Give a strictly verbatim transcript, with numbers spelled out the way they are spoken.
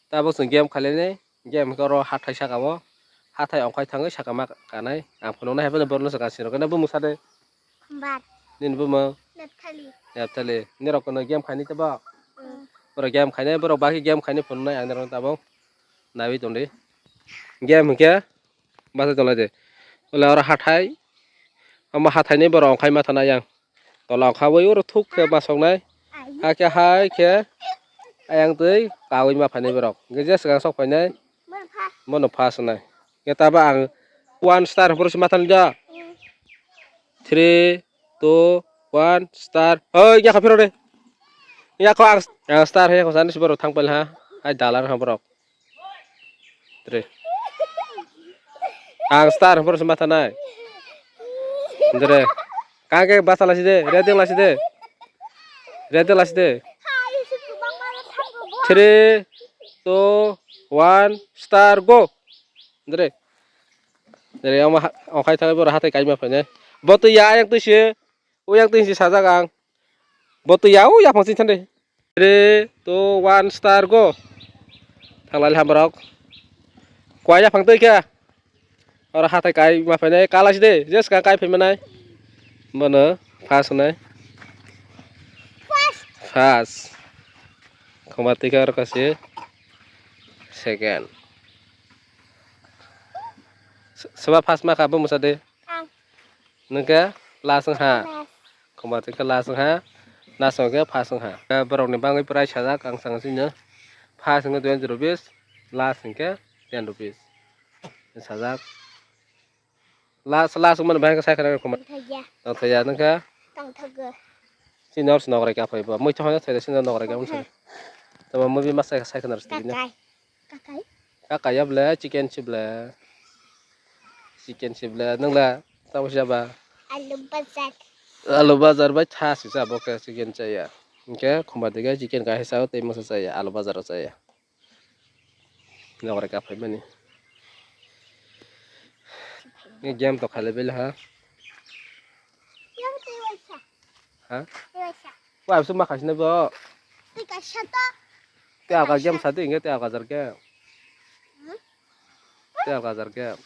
Tabuk chwng game khailai nai, game khe oro hathai saka o, hathai ongkhai thangwi saka ma kanai. Ang phunuknai hai phano borokno swkang sinirogwi, nang bumung sa de. Bat. Nini bumung? Nepthali. Nepthali. Nirok kono game khainai tebo? Mm. Borok game khainai, borok bagwi game khainai phunuknai ang nirokno tabuk. Naiwi tongdi. Game hinkhe bachai tonglai de. Wala oro hathai. Omo hathaini borok ongkhai ma thana yang. Tola ongkha bai oro thuk khe ma soknai. Hakhe hai khe ayang twi kaui ma phainai borok. Hwnkhe je swkang sok phainai. Bono first wngnai. Hwnkhe tabo ang one star hwnphuru se ma thani da. Three, two, one, star. Oi, yakho phiro de. Yakho ang, ang star he, yakho sani se borok thang pail ha. Hai dalar ha borok. Tre. Ang star hwnphuru se ma thanai. Tre. Kang ke basa lasi de, ready lasi de. Ready lasi de. Three, two, one, star, go. Dre. Dre, omo ha-, ongkhai thangwi borok hathai kaima phainai. Bo twi ya, ayang twi se. Uyang twi se sajak ang. Bo twi ya, o yaphang sing thandi. Three, two, one, star, go. Thanglai ham borok. Kwai yaphang twi kha. Oro hathai kaima phainai, kalasi de. Jeska kai phaimanai. Bono first wngnai. First. Khoma twi kha oro kasi. Second. S-, soba first ma kha bo mwsa de. Ang. Nwng khe last wng ha. Last. Khoma twi khe last wng ha. Last wng khe first wng ha. Borokni bagwi prize sajak ang saka sino. First wng khe twenty rupees, last wng khe ten rupees. Sajak. Last, last wngmani bahai khe sai khwna khoma. Tongthokya. Tongthokya nwng khe. Tongthokgo. Sini oro se nokrai kaphai bo. Muitu hwnwi thai sini nokrai kaphai. Tongthok. Tamo movie ma sai, sai khwna rwsti bini. Kakai. Kakai. Kakai ya ble, chicken si ble. Chicken si ble. Nwng le tamo siya ba? Alu bazar. Alu bazar bai tha si sa bo khe chicken chaya. Hwnkhe khumba dige chicken kaisa tei masa chaya, alu bazar o chaya. Nokrai kaphai mani. Ni game to khailai bela ha. Yang tei waisa. Ha? Tei waisa. Wa su ma khaisna bo. Tei kaisa to. Tei alka game sa de inge tei alka jar game. Hmm? Tei alka jar game.